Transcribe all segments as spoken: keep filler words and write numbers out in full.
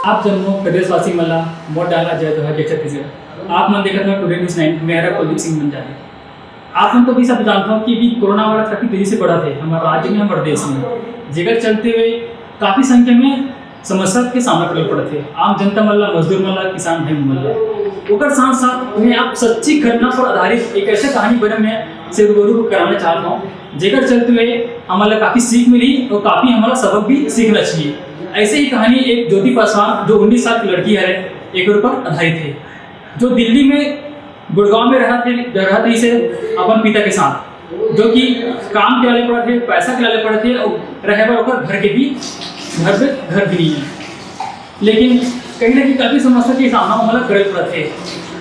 आप जम्मो प्रदेशवासी मन ला मोर डाला जय जोहार, जय छत्तीसगढ़। आप मन देखत हव टुडे न्यूज़ नाइन, मैं हरा कुलदीप सिंह मंजारी। आप मन तो भी सब जानत हव कि अभी कोरोना वायरस काफी तेजी से बढ़त हे हमर राज्य में, हमर देश में, जेकर चलते हुए काफी संख्या में समस्या के सामना करे पड़त हे आम जनता मन ला, मजदूर मन ला, किसान भाई मन ला। ओकर साथ साथ मैं आप सच्ची घटना पर आधारित एक ऐसे कहानी बने में से रूबरू कराना चाहत हव, जेकर चलते हुए हमन ला काफी सीख मिली और काफी हमन ला सबक भी सीखना चाहिए। ऐसे ही कहानी एक ज्योति पासवान, जो उन्नीस साल की लड़की है, एकर ऊपर आधारित हे, जो दिल्ली में गुड़गांव में रहत हे, रहत रहिस हे अपन पिता के साथ, जो कि काम के लाले पड़त हे, पैसा के लाले पड़त हे और रहे बर ओकर घर के भी, घर पे घर भी नहीं है। लेकिन कहीं ना कहीं काफी समस्या के सामना हमला करे पड़त हे।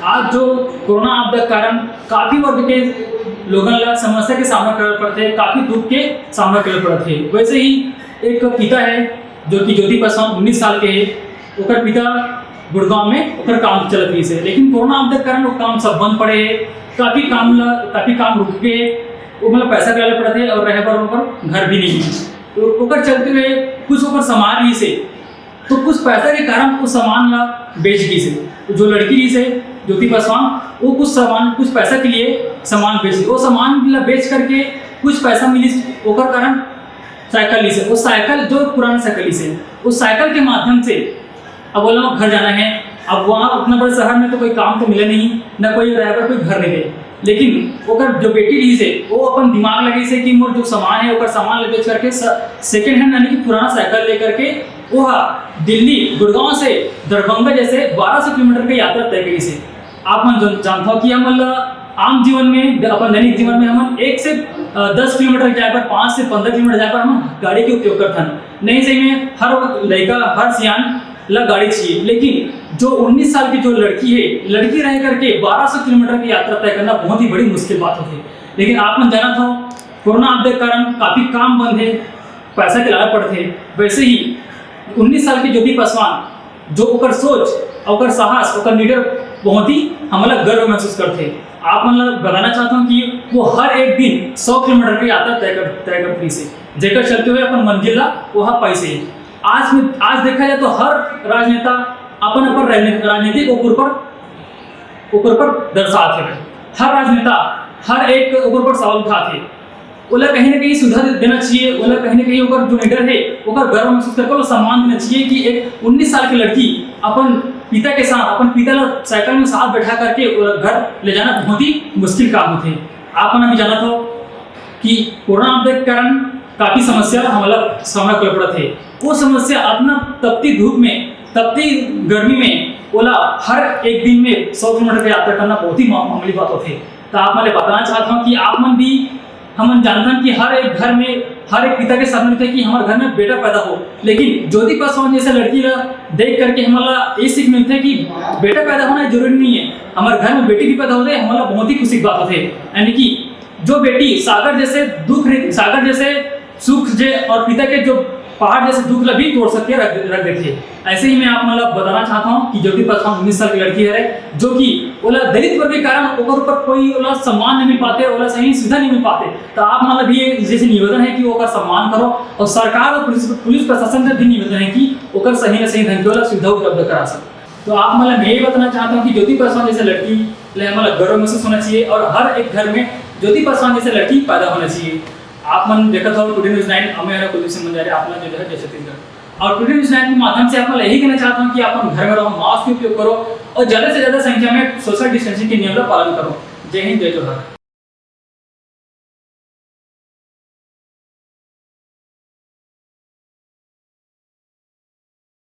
आज जो कोरोना आपदा के कारण काफी वर्ग के लोगन ला समस्या के सामना करे पड़त हे, काफी दुख के सामना करे पड़त हे। वैसे ही एक पिता है जो कि ज्योति पासवान उन्नीस साल के है, ओकर पिता गुड़गांव में ओकर काम चलत रहिस हे, लेकिन कोरोना आपदा के कारण वो काम सब बंद पड़े हे, काफी काम ला काफी काम रुक के वो मतलब पैसा के लाले पड़त हे और रहे बर ओकर घर भी नहीं है। तो ओकर चलते हुए कुछ ओकर सामान रहिस हे, तो कुछ पैसा के कारण उस सामान ला बेच गिस हे। तो जो लड़की रहिस हे ज्योति पासवान, वो कुछ सामान, कुछ पैसा के लिए सामान बेच दी। वो सामान ला बेच करके कुछ पैसा मिलिस, ओकर कारण साइकिल लिस हे। वो साइकिल जो पुराना साइकिल लिस हे, उस साइकिल के माध्यम से अब ओला घर जाना है। अब वहाँ उतना बड़े शहर में तो कोई काम तो मिले नहीं, ना कोई रहे बर कोई घर नहीं दे। लेकिन ओकर जो बेटी रहिस हे, वो अपन दिमाग लगाइस हे कि मोर जो सामान है, ओकर सामान ले बेच करके स-, सेकंड हैंड यानी कि पुराना साइकिल लेकर के वो हा दिल्ली गुड़गांव से दरभंगा जैसे बारह सौ किलोमीटर के यात्रा तय करिस हे। आप मन जन-, जानत हव कि हमन ला आम जीवन में, अपन दैनिक जीवन में हमन एक से, अ, दस किलोमीटर जाए बर, पाँच से पंद्रह किलोमीटर जाए बर हमन गाड़ी के उपयोग करथन। नहीं सही में हर लड़का, हर सियान ला गाड़ी चाहिए, लेकिन जो उन्नीस साल की जो लड़की है, लड़की रह करके बारह सौ किलोमीटर की यात्रा तय करना बहुत ही बड़ी मुश्किल बात होती है। लेकिन आप मन जानत हव, कोरोना आपदा के कारण काफी काम बंद है, पैसा के लाना पड़थे। वैसे ही उन्नीस साल की ज्योति पासवान, जो ओकर सोच, ओकर साहस, ओकर निडर, बहुत ही हमला गर्व महसूस करथे। आप मन ला बताना चाहत हूँ कि वो हर एक दिन सौ किलोमीटर की यात्रा तय कर, तय करत रहिस हे, जेकर चलते हुए अपन मंजिल ला वो हा पाइस हे। आज में, आज देखा जाए तो हर राजनेता अपन अपन राजनीति-, राजनीतिक ओकर पर, ओकर पर दर्शात हे। हर राजनेता हर एक ओकर पर सवाल उठात हे। ओला कहीं ना कहीं सुविधा दे-, देना चाहिए, ओला कहीं ना कहीं ओकर जो निडर है, ओकर गर्व महसूस करके ओला सम्मान देना चाहिए कि एक उन्नीस साल की लड़की अपन पिता के साथ, अपन पिता ला साइकिल में साथ बैठा करके ओला घर ले जाना बहुत ही मुश्किल काम होथे। आप मन भी जानत हव कि कोरोना आपदा के कारण काफी समस्या हमला सामना करे पड़त हे। वो समस्या अतना तपती धूप में, तपती गर्मी में ओला हर एक दिन में सौ किलोमीटर की यात्रा करना बहुत ही मा-, मामूली बात होथे। तो आप मन ले बताना चाहत हूँ कि आप मन भी, हमन जानथन कि हर एक घर में, हर एक पिता के सपना होथे कि हमर घर में बेटा पैदा हो, लेकिन ज्योति पासवान जैसे लड़की ला देख करके हमन ला ये सीख मिलथे कि बेटा पैदा होना जरूरी नहीं है, हमर घर में बेटी भी पैदा होथे, हमन ला बहुत ही खुशी की बात होथे। यानी कि जो बेटी सागर जैसे दुख रे-, सागर जैसे सुख जे और पिता के जो पहाड़ जैसे दुख ला भी तोड़ सकथे, रख, रख देथे। ऐसे ही मैं आप मन ला बताना चाहत हूँ कि ज्योति पासवान उन्नीस साल की लड़की है, जो कि ओला दलित वर्ग के कारण ओकर ऊपर कोई ओला सम्मान नहीं मिल पाते, ओला सही सुविधा नहीं मिल पाते। तो आप मन ला भी जैसे निवेदन है कि ओकर सम्मान करो और सरकार और पुलिस, पुलिस प्रशासन से भी निवेदन है कि ओकर सही न सही ढंग के ओला सुविधा उपलब्ध करा सको। तो आप मन ला मैं ये बताना चाहत हूँ कि ज्योति पासवान जैसे लड़की ले हमन ला गर्व महसूस होना चाहिए और हर एक घर में ज्योति पासवान जैसे लड़की पैदा होना चाहिए। आप मन देखत हव टुडे न्यूज़ नाइन, मैं हरा कुलदीप सिंह मंजारी, आप मन ला जय जोहार, जय छत्तीसगढ़। और टुडे न्यूज़ नाइन के माध्यम से आप मन ला यही कहना चाहत हूँ कि आप मन घर में रहो, मास्क के उपयोग करो और ज्यादा से ज्यादा संख्या में सोशल डिस्टेंसिंग के नियम का पालन करो। जय हिंद, जय जोहार।